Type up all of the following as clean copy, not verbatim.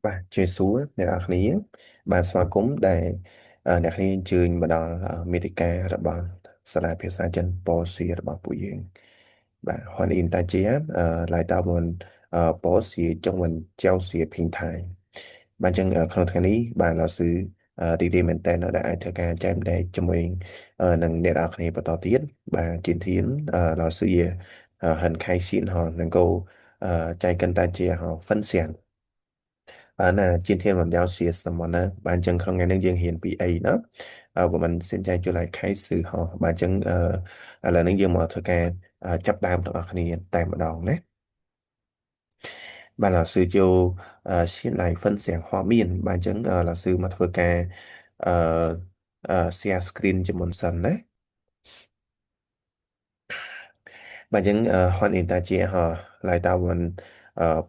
បាទជម្រាបសួរអ្នកនរគ្នាបាទស្វាគមន៍ដែលអ្នកគ្នាអញ្ជើញមកដល់មេតិការបស់សាលាភាសាចិនប៉សៀរបស់ពួកយើងបាទ欢迎大家来到我们博学中文教学平台បាទអញ្ចឹងក្នុងថ្ងៃនេះបាទ老师រីករាយមែនតើដែលអាចធ្វើការចែករំលែកជាមួយនឹងអ្នកនរគ្នាបន្តទៀតបាទ今天老师也很开心哈能够再跟大家哈分享 បាទណា今天我们要学什么呢បាទអញ្ចឹងក្នុងថ្ងៃនេះយើងរៀនពីអីណា我们现在就来开始哈បាទអញ្ចឹងឥឡូវនេះយើងមកធ្វើការចាប់ដើមទាំងអស់គ្នាតែម្ដងណាបាទ老师就先来分享画面បាទអញ្ចឹង老师មកធ្វើការអឺshare screen ជាមុនសិនណាបាទអញ្ចឹង欢迎大家哈来到我们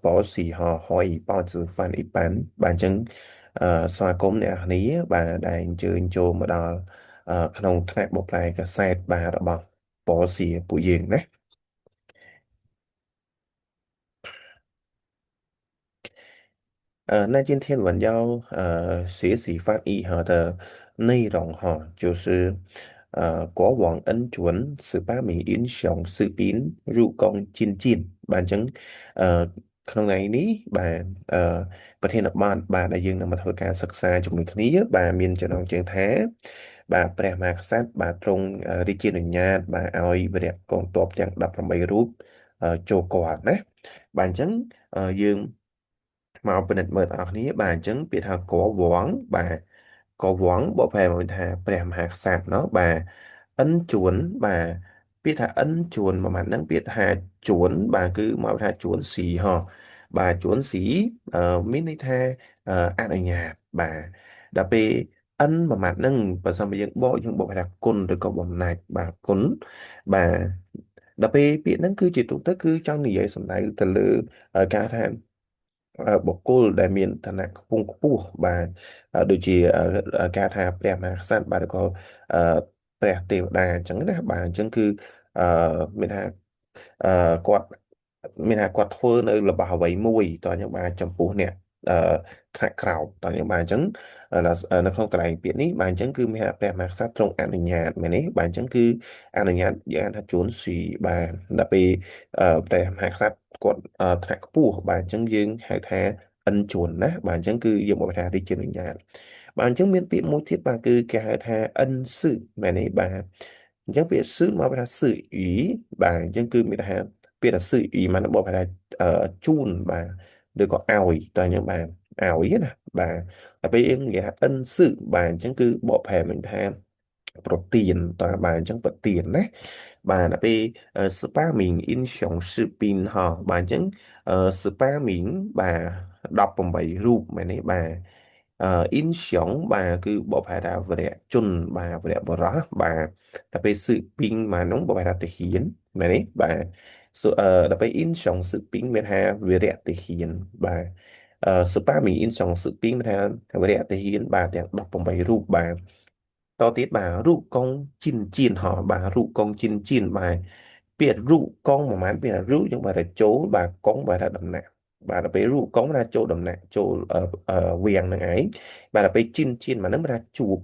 宝喜哈华语报纸翻译班បាទអញ្ចឹងស្វាគមន៍អ្នកនរគ្នាបាទដែលអញ្ជើញចូលមកដល់ក្នុងថ្នាក់បកប្រែកាសែតបាទរបស់ប៉សៀពួកយើងណា那今天我们要学习翻译哈的内容哈，就是国王恩准18名英雄士兵入宫进京បាទអញ្ចឹងអឺក្នុងថ្ងៃនេះបាទអឺប្រធានបទបាទដែលយើងនឹងមកធ្វើការសិក្សាជាមួយគ្នាបាទមានចំណងជើងថាបាទព្រះមហាក្សត្របាទទ្រង់រាជានុញ្ញាតបាទឲ្យវីរៈកងទ័ពទាំង18រូបចូលគាល់ណាបាទអញ្ចឹងយើងមកពិនិត្យមើលទាំងអស់គ្នាបាទអញ្ចឹងពាក្យថាកវងបាទកវងបកប្រែមកថាព្រះមហាក្សត្រเนาะបាទអិនជួនបាទពាក្យថាអិនជួនមួយម៉ាត់ហ្នឹងពាក្យថាជួនបាទគឺមកថាជួនស៊ីហោះបាទជួនស៊ីមានន័យថាអនុញ្ញាតបាទដល់ពេលអិនមួយម៉ាត់ហ្នឹងបើសិនបើយើងបកយើងបកថាគុណឬក៏បំណាច់បាទគុណបាទដល់ពេលពាក្យហ្នឹងគឺជាទូទៅគឺចង់និយាយសំដៅទៅលើការថាបុគ្គលដែលមានឋានៈខ្ពង់ខ្ពស់បាទដូចជាការថាព្រះមហាក្សត្របាទឬក៏ព្រះទេវតាអញ្ចឹងណាបាទអញ្ចឹងគឺអឺមានថាអឺគាត់មានថាគាត់ធ្វើនៅរបស់អ្វីមួយតើអញ្ចឹងបាទចំពោះអ្នកអឺថ្នាក់ក្រោមតើអញ្ចឹងបាទអញ្ចឹងនៅក្នុងកន្លែងពាក្យនេះបាទអញ្ចឹងគឺមានថាព្រះមហាក្សត្រទ្រង់អនុញ្ញាតមែនទេបាទអញ្ចឹងគឺអនុញ្ញាតយើងអានថាជួនស៊ីបាទដល់ពេលព្រះមហាក្សត្រគាត់ថ្នាក់ខ្ពស់បាទអញ្ចឹងយើងហៅថាអិនជួនណាបាទអញ្ចឹងគឺយើងមកថារាជានុញ្ញាតបាទអញ្ចឹងមានពាក្យមួយទៀតបាទគឺគេហៅថាអិនស៊ឺមែនទេបាទអញ្ចឹងពាក្យស៊ឺមកថាស៊ឺអ៊ីបាទអញ្ចឹងគឺមានថាពាក្យថាស៊ឺអ៊ីមកបកថាជូនបាទឬក៏ឲ្យតើអញ្ចឹងបាទឲ្យណាបាទដល់ពេលយើងនិយាយថាអិនស៊ឺបាទអញ្ចឹងគឺបកប្រែមិនថាប្រទានតើបាទអញ្ចឹងប្រទានណាបាទដល់ពេល18名英雄士兵ហ៎បាទអញ្ចឹង18名បាទ18រូបមែនទេបាទអ៊ីនសងបាទគឺបកប្រែថាវរៈជនបាទវរៈបរោះបាទដល់ពេលស៊ឺពីងបាទនោះបកប្រែថាទាហានមែនទេបាទដល់ពេលអ៊ីនសងស៊ឺពីងមានថាវរៈទាហានបាទ18名英雄士兵មានថាវរៈទាហានបាទទាំង18រូបបាទតទៀតបាទរូបកងជីនជីនហ៎បាទរូបកងជីនជីនបាទពាក្យរូបកងប្រហែលពាក្យរូបយើងបាទថាចូលបាទកងបាទថាដំណាក់បាទដល់ពេលរូបកងថាចូលដំណាក់ចូលវៀងហ្នឹងឯងបាទដល់ពេលជីនជីនមកហ្នឹងថាជួប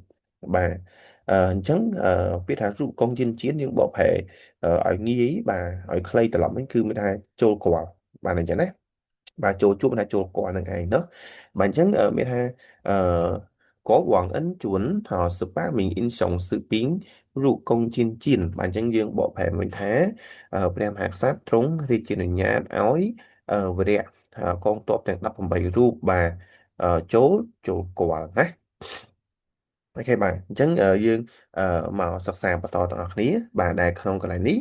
បាទអញ្ចឹងពាក្យថារូបកងជីនជីនយើងបកប្រែឲ្យងាយបាទឲ្យខ្លីត្រឡប់វិញគឺមានថាចូលគាល់បាទអញ្ចឹងណាបាទចូលជួបថាចូលគាល់នឹងឯងเนาะបាទអញ្ចឹងមានថាអឺ国王恩准哈18名英雄士兵入宫进京បាទអញ្ចឹងយើងបកប្រែវិញថាព្រះមហាក្សត្រទ្រង់រាជានុញ្ញាតឲ្យវរៈកងទ័ពទាំង18រូបបាទចូលចូលគាល់ណាអូខេបាទអញ្ចឹងយើងមកសិក្សាបន្តទាំងអស់គ្នាបាទដែលក្នុងកន្លែងនេះ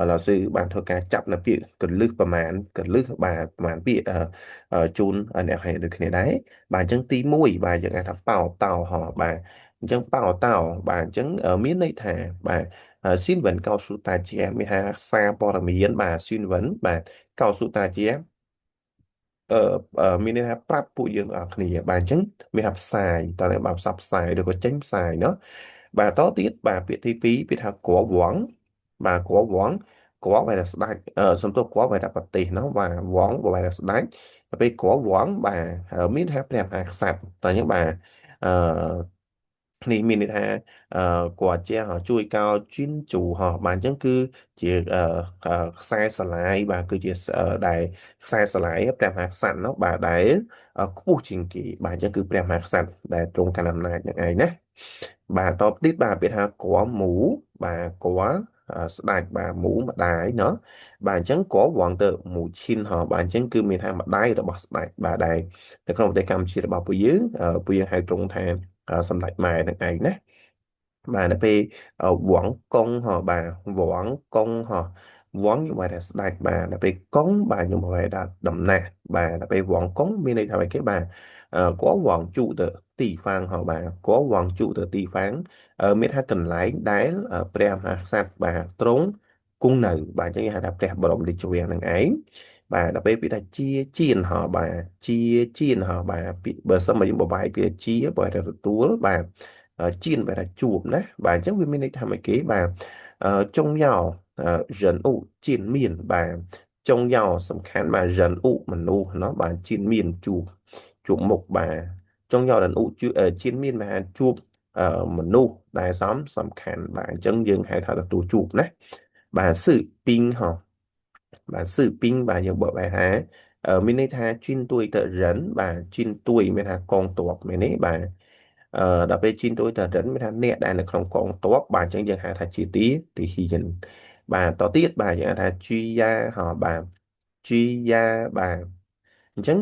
老师បានធ្វើការចាប់នៅពាក្យកលឹះប្រមាណកលឹះបាទប្រមាណពាក្យជូនអ្នកឲ្យដូចគ្នាដែរបាទអញ្ចឹងទី1បាទយើងអាចថាប៉ោតោហបាទអញ្ចឹងប៉ោតោបាទអញ្ចឹងមានន័យថាបាទស៊ីនវិនកោស៊ូតាជាមានថាសារព័ត៌មានបាទស៊ីនវិនបាទកោស៊ូតាជាមានន័យថាប្រាប់ពួកយើងទាំងអស់គ្នាបាទអញ្ចឹងមានថាផ្សាយតើបាទផ្សព្វផ្សាយឬក៏ចេញផ្សាយเนาะបាទតទៀតបាទពាក្យទី2ពាក្យថាក្រវងបាទក្រវង国 បែរថាស្ដេចសំទោស 国 បែរថាប្រទេសណោះបាទ 王 បែរថាស្ដេចដល់ពេល 国王 បាទមានថាព្រះមហាក្សត្រតើអញ្ចឹងបាទអឺនេះមានន័យថាអឺគាត់ជាជួយកោជិនជូហោះបាទអញ្ចឹងគឺជាខ្សែស្រឡាយបាទគឺជាដែលខ្សែស្រឡាយព្រះមហាក្សត្រនោះបាទដែលខ្ពស់ជាងគេបាទអញ្ចឹងគឺព្រះមហាក្សត្រដែលទ្រង់កាន់អំណាចនឹងឯងណាបាទតបទៀតបាទពាក្យថាគមមូបាទគស្ដេចបាទមូម្ដាយเนาะបាទអញ្ចឹងក៏វងទៅមូឈិនហ៎បាទអញ្ចឹងគឺមានថាម្ដាយរបស់ស្ដេចបាទដែលនៅក្នុងប្រទេសកម្ពុជារបស់ពួកយើងពួកយើងហៅត្រង់ថាសម្ដេចម៉ែនឹងឯងណាបាទដល់ពេលវងកុងហ៎បាទវងកុងហ៎វងខ្ញុំហៅថាស្ដេចបាទដល់ពេលកុងបាទខ្ញុំហៅថាដំណាស់បាទដល់ពេលវងកុងមានន័យថាម៉េចគេបាទ国王住的地方ហ៎បាទ国王住的地方មានថាកន្លែងដែលព្រះមហាក្សត្របាទទ្រង់គង់នៅបាទអញ្ចឹងគេហៅថាព្រះបរមរាជវាំងនឹងឯងបាទដល់ពេលពាក្យថាជាជៀនហ៎បាទជាជៀនហ៎បាទពាក្យបើសិនមកយើងបបាយពាក្យជាបើថាទទួលបាទជៀនបែរថាជួបណាបាទអញ្ចឹងវាមានន័យថាម៉េចគេបាទចុងយ៉ោ人物见面បាទចុងយ៉ោសំខាន់បាទ人物មនុស្សเนาะបាទជៀនមានជួបជួបមុខបាទចុងយ៉ោ人物ជៀនមានបាទជួបមនុស្សដែលសំសំខាន់បាទអញ្ចឹងយើងហៅថាទទួលជួបណាបាទស៊ឺពីងហ៎បាទស៊ឺពីងបាទយើងបកបែរថាមានន័យថាជិនទួយទៅរិនបាទជិនទួយមានថាកងទ័ពមែនទេបាទអឺដល់ពេលជិនទួយទៅរិនមានថាអ្នកដែលនៅក្នុងកងទ័ពបាទអញ្ចឹងយើងហៅថាជាទីទីហ៊ានបាទតទៀតបាទយើងហៅថាជីយ៉ាហ៎បាទជីយ៉ាបាទអញ្ចឹង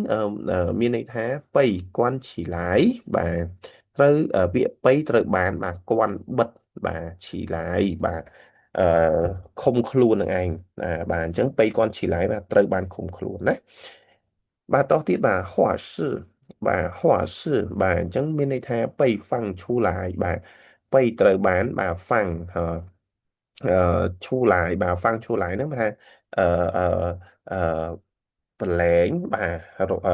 មានន័យថាបៃគន់ឈីឡាយបាទត្រូវពាក្យបៃត្រូវបានបាទគន់បិទបាទឈីឡាយបាទអឺឃុំខ្លួននឹងឯងបាទអញ្ចឹងបៃគន់ឈីឡាយបាទត្រូវបានឃុំខ្លួនណាបាទតោះទៀតបាទហួសបាទហួសបាទអញ្ចឹងមានន័យថាបៃហ្វាំងឈូឡាយបាទបៃត្រូវបានបាទហ្វាំងអឺឈូឡាយបាទហ្វាំងឈូឡាយហ្នឹងថាអឺអឺអឺប្រឡែងបាទអឺ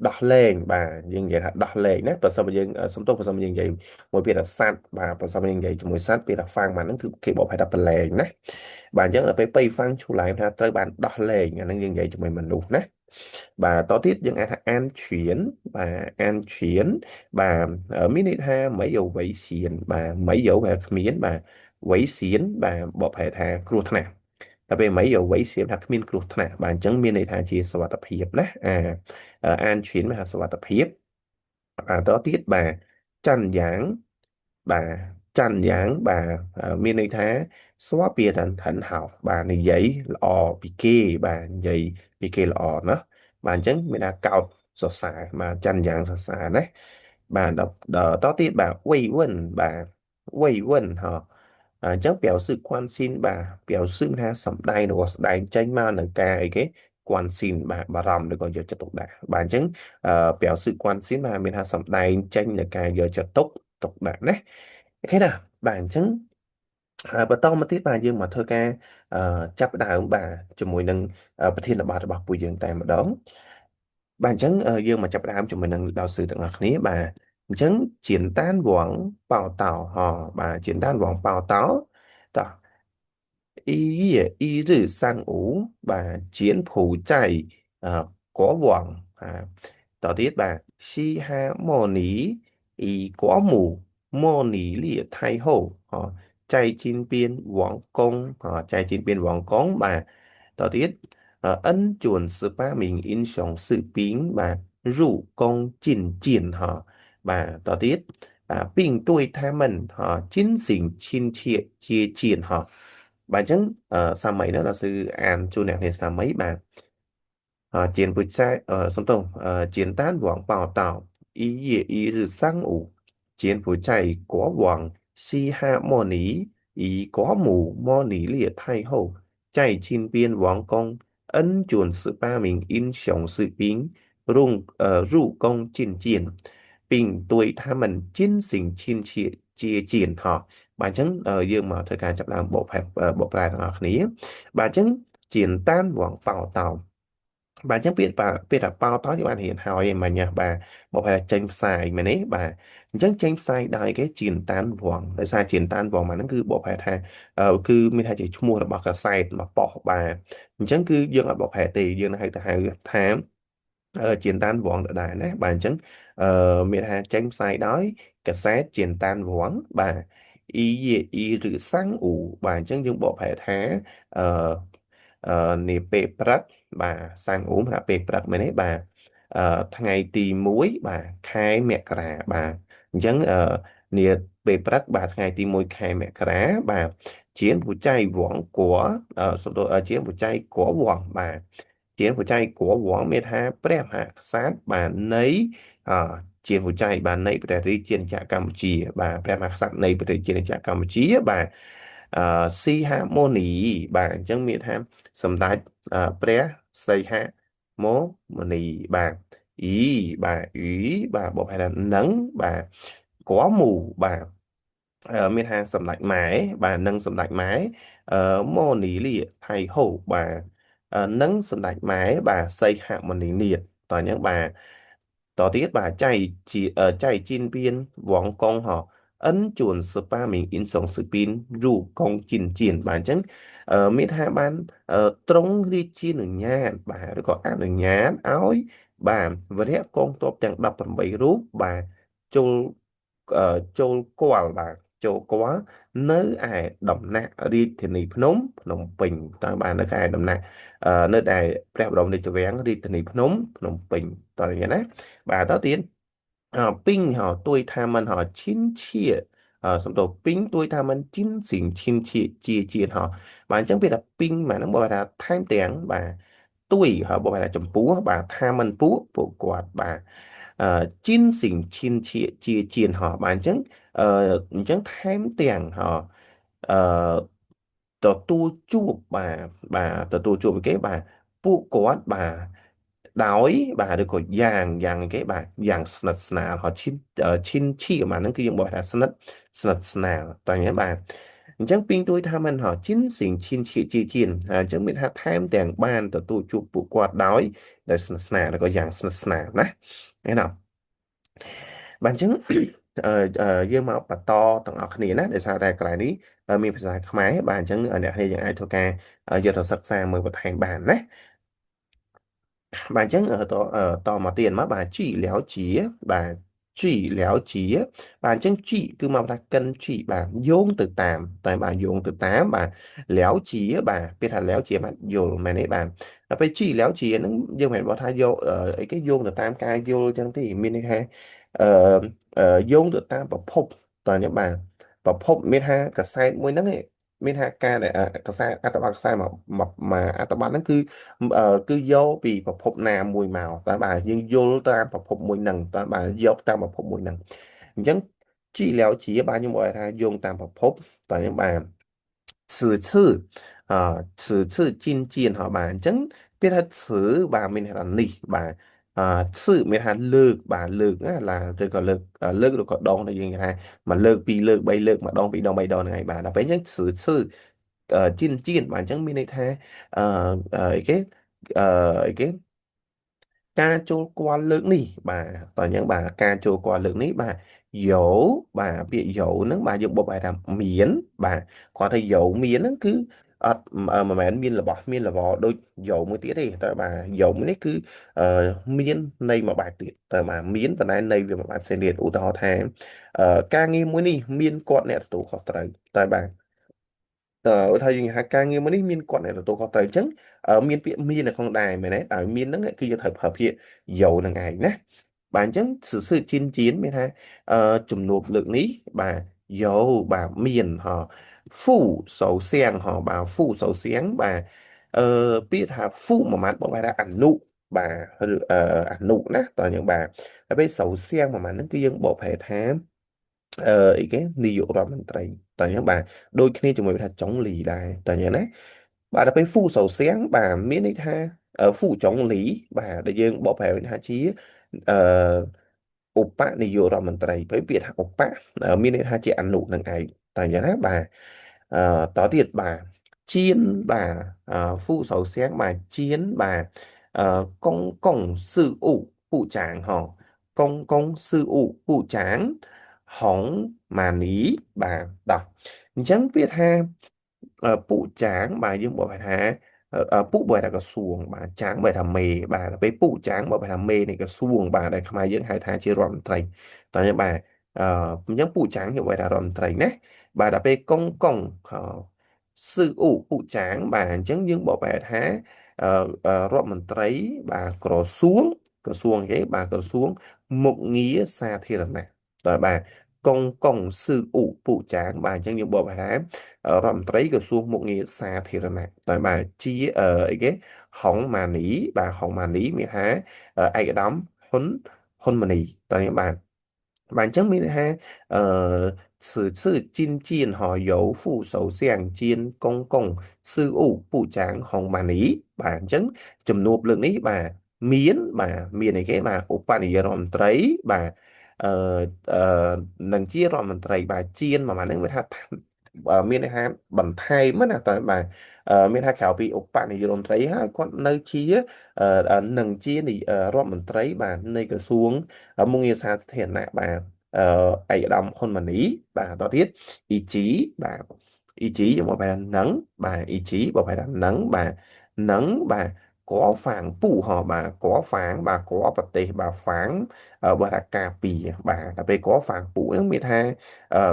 ដោះលែងបាទយើងនិយាយថាដោះលែងណាបើសិនបើយើងសំទោសបើសិនបើយើងនិយាយមួយពាក្យថាសត្វបាទបើសិនបើយើងនិយាយជាមួយសត្វពាក្យថាហ្វាំងបាទហ្នឹងគឺគេបកប្រែថាប្រឡែងណាបាទអញ្ចឹងដល់ពេលបៃហ្វាំងឈូឡាយថាត្រូវបានដោះលែងអាហ្នឹងយើងនិយាយជាមួយមនុស្សណាបាទតទៀតយើងអាចថាអានឈៀនបាទអានឈៀនបាទមានន័យថាមិនយោវៃសៀនបាទមិនយោបែគ្មានបាទវៃសៀនបាទបកប្រែថាគ្រោះថ្នាក់តែពេលមិនយោវៃសៀនថាគ្មានគ្រោះថ្នាក់បាទអញ្ចឹងមានន័យថាជាសុវត្ថិភាពណាអាអានឈៀនមានថាសុវត្ថិភាពបាទតទៀតបាទច័ន្ទយ៉ាងបាទច័ន្ទយ៉ាងបាទមានន័យថាស្វាពីរ很好បាទនិយាយល្អពីគេបាទនិយាយពីគេល្អណាបាទអញ្ចឹងមានថាកោតសរសើរបាទច័ន្ទយ៉ាងសរសើរណាបាទដល់តទៀតបាទវៃវិនបាទវៃវិនហ៎អញ្ចឹង表示关心បាទ表示ថាសំដែងរបស់ស្ដែងចេញមកនៅការអីគេ关心បាទបារម្ភឬក៏យកចិត្តទុកដាក់បាទអញ្ចឹង表示关心បាទមានថាសំដែងចេញនៅការយកចិត្តទុកទុកដាក់ណាអូខេណាបាទអញ្ចឹងបន្តមកទៀតបាទយើងមកធ្វើការចាប់ដើមបាទជាមួយនឹងប្រធានបទរបស់ពួកយើងតែម្ដងបាទអញ្ចឹងយើងមកចាប់ដើមជាមួយនឹង老師ទាំងអស់គ្នាបាទអញ្ចឹង简单王报道ហបាទ简单王报道តោះ一月一日上午បាទ柬埔寨国王啊តទៀតបាទ西哈莫尼与国母莫尼列太后啊在金边王宫啊在金边王宫បាទតទៀត恩准18名英雄士兵បាទ入宫觐见哈បាទតទៀតបាទ并对他们哈进行亲切接见哈បាទអញ្ចឹងសាមីនោះ老師អានជូនអ្នកនាងសាមីបាទ柬埔寨សំទោស简单王报道1月1日上午柬埔寨国王西哈莫尼与国母莫尼列太后在金边王宫恩准18名英雄士兵入宫觐见并对他们进行亲切接见哈បាទអញ្ចឹងយើងមកធ្វើការចាប់ដើមបកប្រែបកប្រែទាំងអស់គ្នាបាទអញ្ចឹង简单王报道បាទអញ្ចឹងពាក្យបាទពាក្យថាប៉ោតោយើងបានរៀនហើយឯងមិញណាបាទមកថាចេញផ្សាយមែនទេបាទអញ្ចឹងចេញផ្សាយដោយគេជីនតានវងដោយសារជីនតានវងមកហ្នឹងគឺបកប្រែថាគឺមានថាជាឈ្មោះរបស់កាសែតមកប៉ុស្តិ៍បាទអញ្ចឹងគឺយើងអត់បកប្រែទេយើងហៅទៅហៅថា ជានតានវងដដែលណាបាទអញ្ចឹងអឺមានថាចេញផ្សាយដោយកាសែតជានតានវងបាទអ៊ីយេអ៊ីឬសាំងអ៊ូបាទអញ្ចឹងយើងបកប្រែថាអឺអឺនាពេលព្រឹកបាទសាំងអ៊ូថាពេលព្រឹកមែនទេបាទអឺថ្ងៃទី1បាទខែមករាបាទអញ្ចឹងនាពេលព្រឹកបាទថ្ងៃទី1ខែមករាបាទជានពូចៃវងគួសំដៅជានពូចៃគួវងបាទ ជាបច្ច័យកវងមានថាព្រះមហាក្សត្របាទនៃអជាបច្ច័យបាទនៃព្រះរាជាណាចក្រកម្ពុជាបាទព្រះមហាក្សត្រនៃព្រះរាជាណាចក្រកម្ពុជាបាទអឺស៊ីហមូនីបាទអញ្ចឹងមានថាសម្ដេចព្រះសីហមមុនីបាទអ៊ីបាទអ៊ីបាទបបហេតុនឹងបាទកមូបាទមានថាសម្ដេចម៉ែបាទនិងសម្ដេចម៉ែអឺម៉ូនីលីថៃហូបាទនិងសម្ដេចម៉ែបាទសីហមុនីនាថតើអញ្ចឹងបាទតទៀតបាទចៃជាចៃជីនពៀនវងកងហអិនជួនសប៉ាមីងអ៊ីនសុងស៊ឺពីនរូកងជីនជីនបាទអញ្ចឹងមានថាបានត្រង់រាជានុញ្ញាតបាទឬក៏អនុញ្ញាតឲ្យបាទវរៈកងទ័ពទាំង18រូបបាទចូលចូលគាល់បាទចូលគាល់នៅឯដំណាក់រាជធានីភ្នំភ្នំពេញតើបាទនៅឯដំណាក់នៅឯព្រះបរមរាជវាំងរាជធានីភ្នំភ្នំពេញតើយ៉ាងណាបាទតទៀតពីងហៅទួយថាមិនហៅឈិនឈៀសំដៅពីងទួយថាមិនជីនសិងឈិនឈៀជាជាហៅបាទអញ្ចឹងវាថាពីងបាទហ្នឹងបើថាថែមទាំងបាទទួយហើយបើថាចំពោះបាទថាមិនពួកពួកគាត់បាទជីនសិងឈិនឈៀជាជាហៅបាទអញ្ចឹងអឺអញ្ចឹងថែមទាំងហៅអឺទទួលជួបបាទបាទទទួលជួបគេបាទពួកគាត់បាទដោយបាទឬក៏យ៉ាងយ៉ាងគេបាទយ៉ាងស្និទ្ធស្នាលហៅឈិនឈិនឈីបាទហ្នឹងគឺយើងបកថាស្និទ្ធស្និទ្ធស្នាលតើញ៉េបាទអញ្ចឹងពីងទួយថាមិនហៅជីនសិងឈិនឈៀជាជៀនអញ្ចឹងមានថាថែមទាំងបានទទួលជួបពួកគាត់ដោយដោយស្និទ្ធស្នាលឬក៏យ៉ាងស្និទ្ធស្នាលណាឃើញទេបាទអញ្ចឹងយើងមកបន្តទាំងអស់គ្នាណាដោយសារតែកន្លែងនេះមានភាសាខ្មែរបាទអញ្ចឹងអ្នកគ្នាយើងអាចធ្វើការយកទៅសិក្សាមើលបន្ថែមបានណាបាទអញ្ចឹងតតមកទៀតមកបាទជីលាវជាបាទជីលាវជាបាទអញ្ចឹងជីគឺមកថាកិនជីបាទយោងទៅតាមតែបាទយោងទៅតាមបាទលាវជាបាទពាក្យថាលាវជាបាទយល់មែនទេបាទដល់ពេលជីលាវជាហ្នឹងយើងមិនមែនបកថាយកអីគេយោងទៅតាមការយល់អញ្ចឹងទេមានន័យថាអឺយោងទៅតាមប្រភពតើញបាទប្រភពមានថាកសែតមួយហ្នឹងឯងមានថាការដែលកសែតអត្ថបទខ្សែមកមកអត្ថបទហ្នឹងគឺគឺយកពីប្រភពណាមួយមកតើបាទយើងយល់តាមប្រភពមួយហ្នឹងតើបាទយកតាមប្រភពមួយហ្នឹងអញ្ចឹងជីលាវជាបាទខ្ញុំឲ្យថាយោងតាមប្រភពតើខ្ញុំបាទ此次អ此次进见ហ៎បាទអញ្ចឹងពាក្យថា此បាទមានថានេះបាទអ此មានថាលើកបាទលើកណាឡាឬក៏លើកលើកឬក៏ដងដែលយើងគេថាមួយលើកពីរលើកបីលើកម្ដងពីរដងបីដងហ្នឹងឯងបាទដល់ពេលអញ្ចឹង此次ជិនជៀនបាទអញ្ចឹងមានន័យថាអឺអីគេអឺអីគេការចូលគាល់លើកនេះបាទតោះអញ្ចឹងបាទការចូលគាល់លើកនេះបាទយោបាទពាក្យយោហ្នឹងបាទយើងបបថាមានបាទគាត់ថាយោមានហ្នឹងគឺអត់មិនមែនមានរបស់មានលវដូចយោមួយទៀតទេតើបាទយោមួយនេះគឺអឺមានន័យមួយបែបទៀតតើបាទមានប៉ុន្តែន័យវាមួយបែបផ្សេងទៀតឧទាហរណ៍ថាការងារមួយនេះមានគាត់អ្នកទទួលខុសត្រូវតើបាទតើឧទាហរណ៍យើងហៅការងារមួយនេះមានគាត់អ្នកទទួលខុសត្រូវអញ្ចឹងមានពាក្យមាននៅក្នុងដែរមែនទេដោយមានហ្នឹងគឺយើងត្រូវប្រើពាក្យយោនឹងឯងណាបាទអញ្ចឹងសសឺជីនជីនមានថាអឺជំនួបលើកនេះបាទយោបាទមានហហ្វូសោសៀងហបាទហ្វូសោសៀងបាទអឺពាក្យថាហ្វូមួយម៉ាត់บอกថាអនុបាទឬអនុណាតើយើងបាទហើយពេលសោសៀងមួយម៉ាត់ហ្នឹងគឺយើងបកប្រែថាអឺអីគេនាយករដ្ឋមន្ត្រីតើអញ្ចឹងបាទដូចគ្នាជាមួយថាចុងលីដែរតើអញ្ចឹងណាបាទដល់ពេលហ្វូសៅសៀងបាទមានន័យថាហ្វូចុងលីបាទដែលយើងបកប្រែថាជាអឺឧបនាយករដ្ឋមន្ត្រីពេលពាក្យថាឧបមានន័យថាជាអនុនឹងឯងតើអញ្ចឹងណាបាទអឺតទៀតបាទជៀនបាទហ្វូសៅសៀងបាទជៀនបាទ公共事务部长哈公共事务部长ហុងម៉ានីបាទដោះអញ្ចឹងពាក្យថាពូចាងបាទយើងបកថាពូបើថាក្រសួងបាទចាងបើថាមេបាទពេលពូចាងបើថាមេនៃក្រសួងបាទដែលខ្មែរយើងហៅថាជារដ្ឋមន្ត្រីតើបាទអឺអញ្ចឹងពូចាងយើងបើថារដ្ឋមន្ត្រីណាបាទដល់ពេលកុងកុងស៊ឺអ៊ូពូចាងបាទអញ្ចឹងយើងបកប្រែថារដ្ឋមន្ត្រីបាទក្រសួងក្រសួងគេបាទក្រសួងមុខងារសាធារណៈតើបាទកុងកុងស៊ឺអ៊ូពូចាងបាទអញ្ចឹងយើងបកប្រែថារដ្ឋមន្ត្រីក្រសួងមុខងារសាធារណៈតើបាទជាអីគេហុងម៉ានីបាទហុងម៉ានីមានថាឯកឧត្តមហ៊ុនហ៊ុនម៉ាណីតើនេះបាទបាទអញ្ចឹងមានន័យថាអឺ此次觐见哈由副首相兼公共事务部长ហុងម៉ានីបាទអញ្ចឹងជំនួបលើកនេះបាទមានបាទមានអីគេបាទឧបនាយករដ្ឋមន្ត្រីបាទអឺអឺនឹងជារដ្ឋមន្ត្រីបាទជៀនប្រហែលហ្នឹងវាថាមានន័យថាបន្ថែមណាតើបាទមានថាក្រៅពីឧបនាយករដ្ឋមន្ត្រីហើយគាត់នៅជានឹងជារដ្ឋមន្ត្រីបាទនៃក្រសួងមុខងារសាធារណៈបាទអឺឯកឧត្តមហ៊ុនម៉ាណីបាទតទៀត EG បាទ EG យើងបកប្រែថានឹងបាទ EG បកប្រែថានឹងបាទនឹងបាទកហ្វាងពូហបាទកហ្វាងបាទកប្រទេសបាទហ្វាងបើថាការពារបាទដល់ពេលកហ្វាងពូហ្នឹងមានថា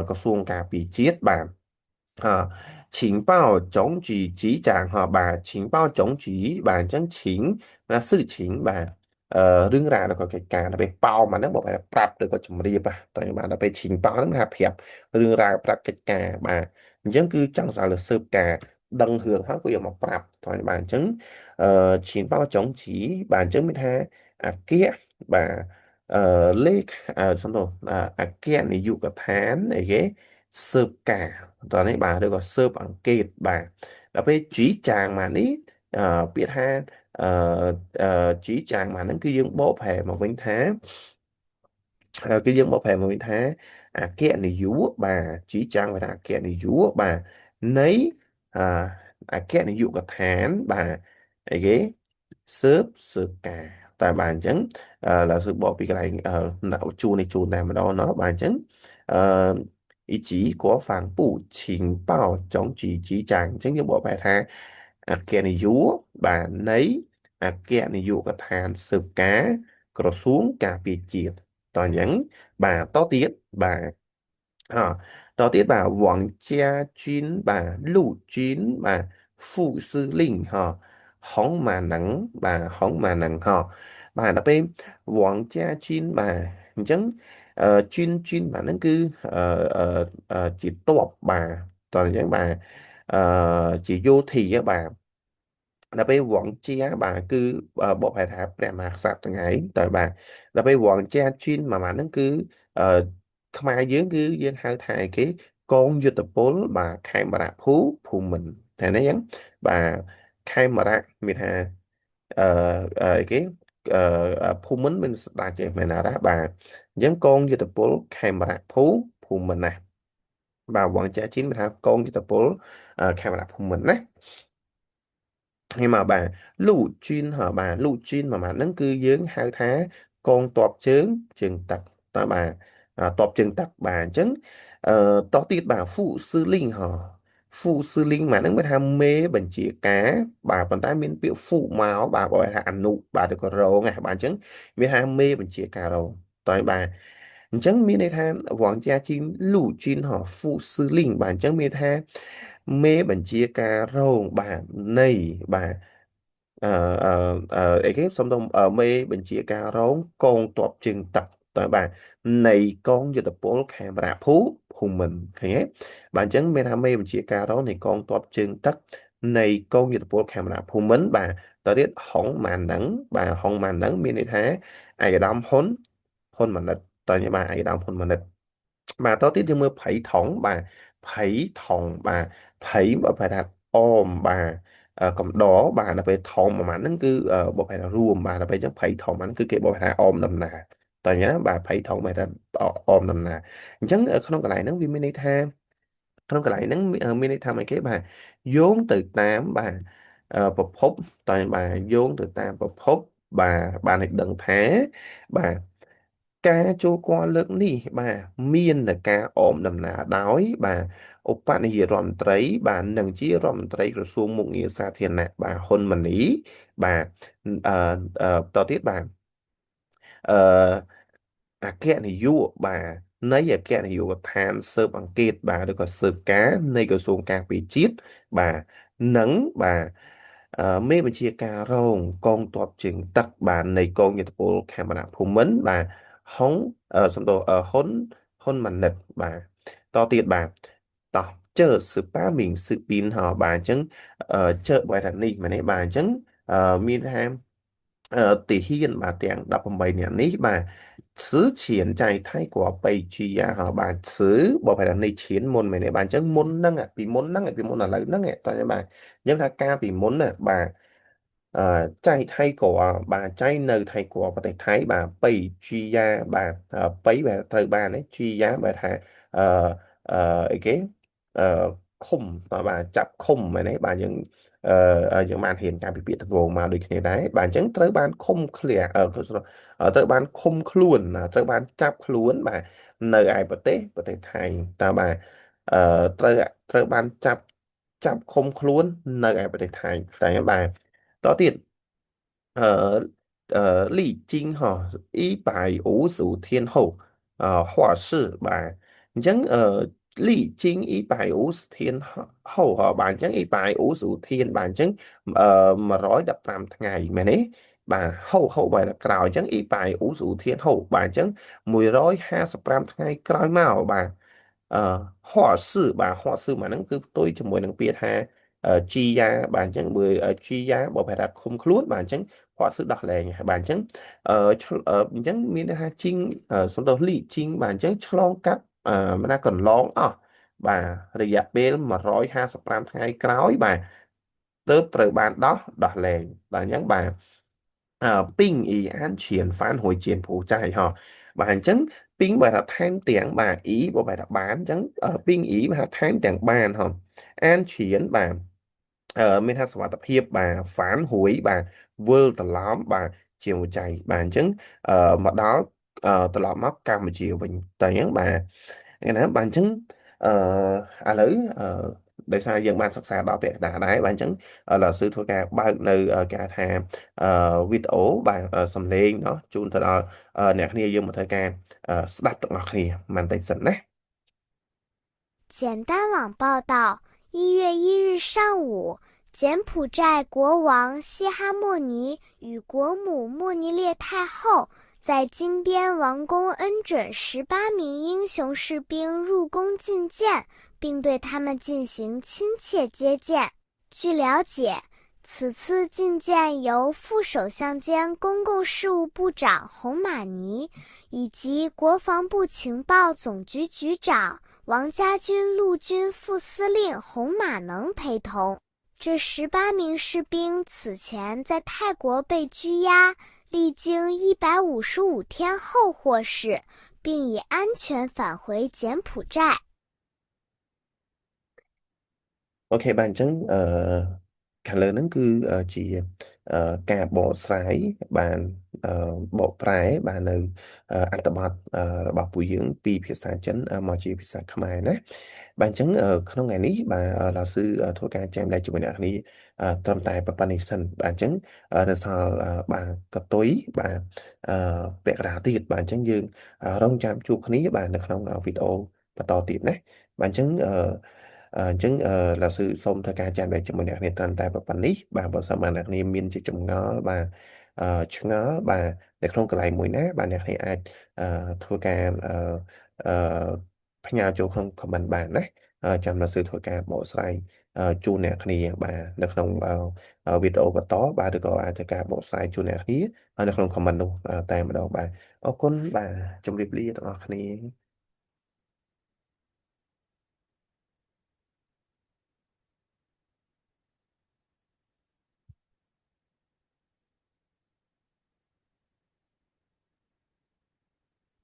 ក្រសួងការពារជាតិបាទអ情报总局局长ហបាទ情报总局បាទអញ្ចឹង情ណា事情បាទអឺរឿងរ៉ាវឬក៏កិច្ចការដល់ពេលប៉ោមកហ្នឹងบอกថាប្រាប់ឬក៏ជម្រាបតែបាទដល់ពេលឈិងប៉ោហ្នឹងថាប្រាប់រឿងរ៉ាវប្រាប់កិច្ចការបាទអញ្ចឹងគឺចង់ស្រាវលើស៊ើបការដឹងរឿងហើយក៏យកមកប្រាប់តើបាទអញ្ចឹងអឺឈិងប៉ោចុងជីបាទអញ្ចឹងមានថាអគ្គបាទអឺលេខសំដៅអគ្គនាយកដ្ឋានអីគេស៊ើបការតោះនេះបាទឬក៏ស៊ើបអង្កេតបាទដល់ពេលជីចាងមកនេះអឺពាក្យថាអឺអឺជីចាងមកហ្នឹងគឺយើងបកប្រែមកវិញថាគឺយើងបកប្រែមកវិញថាអគ្គនាយកបាទជីចាងថាអគ្គនាយកបាទនៃអអគ្គនាយកដ្ឋានបាទអីគេស៊ើបស៊ើបការតែបាទអញ្ចឹងឡើយស៊ើបបកពីកន្លែងជួននេះជួនតែម្ដងណោះបាទអញ្ចឹងអឺ以及国防部情报总局局长អញ្ចឹងយើងបកប្រែថាអគ្គនាយកបាទនៃអគ្គនាយកដ្ឋានស៊ើបការក្រសួងការពារជាតិតោះអញ្ចឹងបាទតទៀតបាទអតទៀតបាទ王家军បាទ陆军បាទ副司令ហហុងម៉ាណងបាទហុងម៉ាណងហបាទដល់ពេល王家军បាទអញ្ចឹងអឺជិនជិនបាទហ្នឹងគឺអឺជាតបបាទតោះអញ្ចឹងបាទអឺជាយោធាបាទដល់ពេលវងជាបាទគឺបកប្រែថាព្រះមហាក្សត្រថ្ងៃតើបាទដល់ពេលវងជាជីនមួយម៉ាត់ហ្នឹងគឺអឺខ្មែរយើងគឺយើងហៅថាអីគេកងយុទ្ធពលបាទខេមរៈភូភូមិន្ទតែនេះអញ្ចឹងបាទខេមរៈមានថាអឺអីគេអឺភូមិន្ទមានស្ដេចឯមែនណាបាទអញ្ចឹងកងយុទ្ធពលខេមរៈភូភូមិន្ទណាបាទវងជាជីនមានថាកងយុទ្ធពលខេមរៈភូមិន្ទណាហើយមកបាទលូជីនហ៎បាទលូជីនមួយម៉ាត់ហ្នឹងគឺយើងហៅថាកងទ័ពជើងជើងទឹកតើបាទតបជើងទឹកបាទអញ្ចឹងអឺតទៀតបាទហ្វូស៊ឺលីងហ៎ហ្វូស៊ឺលីងបាទហ្នឹងមានថាមេបញ្ជាការបាទប៉ុន្តែមានពាក្យហ្វូមកបាទបើថាអនុបាទឬក៏រងណាបាទអញ្ចឹងមានថាមេបញ្ជាការរងតើបាទអញ្ចឹងមានន័យថាវងជាជីនលូជីនហហ្វូស៊ឺលីងបាទអញ្ចឹងមានថាមេបញ្ជាការរងបាទនៃបាទអឺអឺអីគេសំដៅមេបញ្ជាការរងកងទ័ពជើងទឹកតើបាទនៃកងយុទ្ធពលខេមរៈភូភូមិន្ទឃើញទេបាទអញ្ចឹងមានថាមេបញ្ជាការរងនៃកងទ័ពជើងទឹកនៃកងយុទ្ធពលខេមរៈភូមិន្ទបាទតទៀតហុងម៉ានហ្នឹងបាទហុងម៉ានហ្នឹងមានន័យថាឯកឧត្តមហ៊ុនហ៊ុនម៉ាណិតតើបាទឯកឧត្តមហ៊ុនម៉ាណិតបាទតទៀតយើងមើលភ័យថងបាទភ័យថងបាទភ័យបើប្រែថាអមបាទកំដរបាទដល់ពេលថងប្រហែលហ្នឹងគឺបកប្រែថារួមបាទដល់ពេលអញ្ចឹងភ័យថងហ្នឹងគឺគេបកប្រែថាអមដំណើរតើអញ្ចឹងណាបាទភ័យថងបែរថាអមដំណើរអញ្ចឹងក្នុងកន្លែងហ្នឹងវាមានន័យថាក្នុងកន្លែងហ្នឹងមានន័យថាម៉េចគេបាទយោងទៅតាមបាទ ប្រភពតែបាទយោងទៅតាមប្រភពបាទបានឲ្យដឹងថាបាទការចូលគាល់លើកនេះបាទមានការអមដំណើរដោយបាទឧបនាយករដ្ឋមន្ត្រីបាទនិងជារដ្ឋមន្ត្រីក្រសួងមុខងារសាធារណៈបាទហ៊ុនម៉ាណីបាទអឺតទៀតបាទអឺអគ្គនាយកបាទនៃអគ្គនាយកដ្ឋានស៊ើបអង្កេតបាទឬក៏ស៊ើបការនៃក្រសួងការពារជាតិបាទនិងបាទមេបញ្ជាការរងកងទ័ពជើងទឹកបាទនៃកងយោធពលខេមរភូមិន្ទបាទហុងសំដៅហ៊ុនហ៊ុនម៉ាណិតបាទតទៀតបាទតោះเจอ18名士兵ហ៎បាទអញ្ចឹងเจอបែរថានេះមែនទេបាទអញ្ចឹងមានថាទាហានបាទទាំង18នាក់នេះបាទ此前在泰国被拘押ហ៎បាទ此បើប្រែថានេះឈានមុនមែនទេបាទអញ្ចឹងមុនហ្នឹងពីមុនហ្នឹងពីមុនឥឡូវហ្នឹងតើបាទអញ្ចឹងថាកាលពីមុនណាបាទអឺចៃថៃកបាទចៃនៅថៃកប្រទេសថៃបាទបៃជីយ៉ាបាទបៃបាទត្រូវបានជីយ៉ាបាទថាអឺអឺអីគេអឺឃុំបាទចាប់ឃុំមែនទេបាទយើងអឺយើងបានរៀនការពិភាក្សាដំបូងមកដូចគ្នាដែរបាទអញ្ចឹងត្រូវបានឃុំឃ្លាត្រូវបានឃុំខ្លួនត្រូវបានចាប់ខ្លួនបាទនៅឯប្រទេសថៃតើបាទអឺត្រូវត្រូវបានចាប់ឃុំខ្លួននៅឯប្រទេសថៃតែបាទតទៀតអឺអឺ历经哈155天后អ化释បាទអញ្ចឹងអឺ历经150天后ហ៎បាទអញ្ចឹង155天បាទអញ្ចឹងអឺ115ថ្ងៃមែនទេបាទហូហូបាទក្រោយអញ្ចឹង155天后បាទអញ្ចឹង155ថ្ងៃក្រោយមកបាទអឺហោសឺបាទហោសឺមកហ្នឹងគឺផ្ទុយជាមួយនឹងពាក្យថាជីយ៉ាបាទអញ្ចឹងបើជីយ៉ាបើប្រែថាឃុំខ្លួនបាទអញ្ចឹងហោសឺដោះលែងបាទអញ្ចឹងអឺអញ្ចឹងមានន័យថាជីងសំដៅលីជីងបាទអញ្ចឹងឆ្លងកាត់អឺមិនថាកន្លងអស់បាទរយៈពេល155ថ្ងៃក្រោយបាទទើបត្រូវបានដោះលែងបាទអញ្ចឹងបាទពីងអ៊ីអានឈៀនហ្វានហួយជៀនភូចៃហ៎បាទអញ្ចឹងពីងបើថាថែមទាំងបាទអ៊ីបើបែរថាបានអញ្ចឹងពីងអ៊ីបើថាថែមទាំងបានហ៎អានឈៀនបាទមានថាសុវត្ថិភាពបាទហ្វានហួយបាទវិលត្រឡប់បាទជាមួយចៃបាទអញ្ចឹងមកដល់ត្រឡប់មកកម្ពុជាវិញតែអញ្ចឹងបាទណាបាទអញ្ចឹងអឺឥឡូវអឺដោយសារយើងបានសិក្សាដល់ពាក្យកណ្ដាលដែរបាទអញ្ចឹង老師ធ្វើការបើកនៅគេហៅថាអឺវីដេអូបាទសំឡេងเนาะជូនទៅដល់អ្នកគ្នាយើងមកធ្វើការស្ដាប់ទាំងអស់គ្នាបន្តិចសិនណា简单网报道，1月1日上午，柬埔寨国王西哈莫尼与国母莫尼列太后在金边王宫恩准18名英雄士兵入宫觐见，并对他们进行亲切接见。据了解，此次觐见由副首相兼公共事务部长洪马尼以及国防部情报总局局长王家军陆军副司令洪马能陪同。这18名士兵此前在泰国被拘押，历经155天后获释，并已安全返回柬埔寨。អូខេបាទអញ្ចឹងខាងលើហ្នឹងគឺជាការបកស្រាយបានបកប្រែបាទនៅអត្ថបទរបស់ពួកយើងពីភាសាចិនមកជាភាសាខ្មែរណាបាទអញ្ចឹងក្នុងថ្ងៃនេះបាទ老師ធ្វើការចែកម្លែកជាមួយអ្នកគ្នាត្រឹមតែប៉ុណ្្នេះសិនបាទអញ្ចឹងនៅសល់បាទកតុយបាទពាក់កណ្ដាលទៀតបាទអញ្ចឹងយើងរងចាំជួបគ្នាបាទនៅក្នុងវីដេអូបន្តទៀតណាបាទអញ្ចឹងអញ្ចឹង老師សូមធ្វើការចែកម្លែកជាមួយអ្នកគ្នាត្រឹមតែប៉ុណ្្នេះបាទបើសិនមកអ្នកគ្នាមានជាចម្ងល់បាទឆ្ងល់បាទនៅក្នុងកន្លែងមួយណាបាទអ្នកគ្នាអាចធ្វើការអឺផ្ញើចូលក្នុង comment បានណាចាំ老師ធ្វើការបកស្រាយជូនអ្នកគ្នាបាទនៅក្នុងវីដេអូបន្តបាទឬក៏អាចធ្វើការបកស្រាយជូនអ្នកគ្នានៅក្នុង comment នោះតែម្ដងបាទអរគុណបាទជម្រាបលាទាំងអស់គ្នា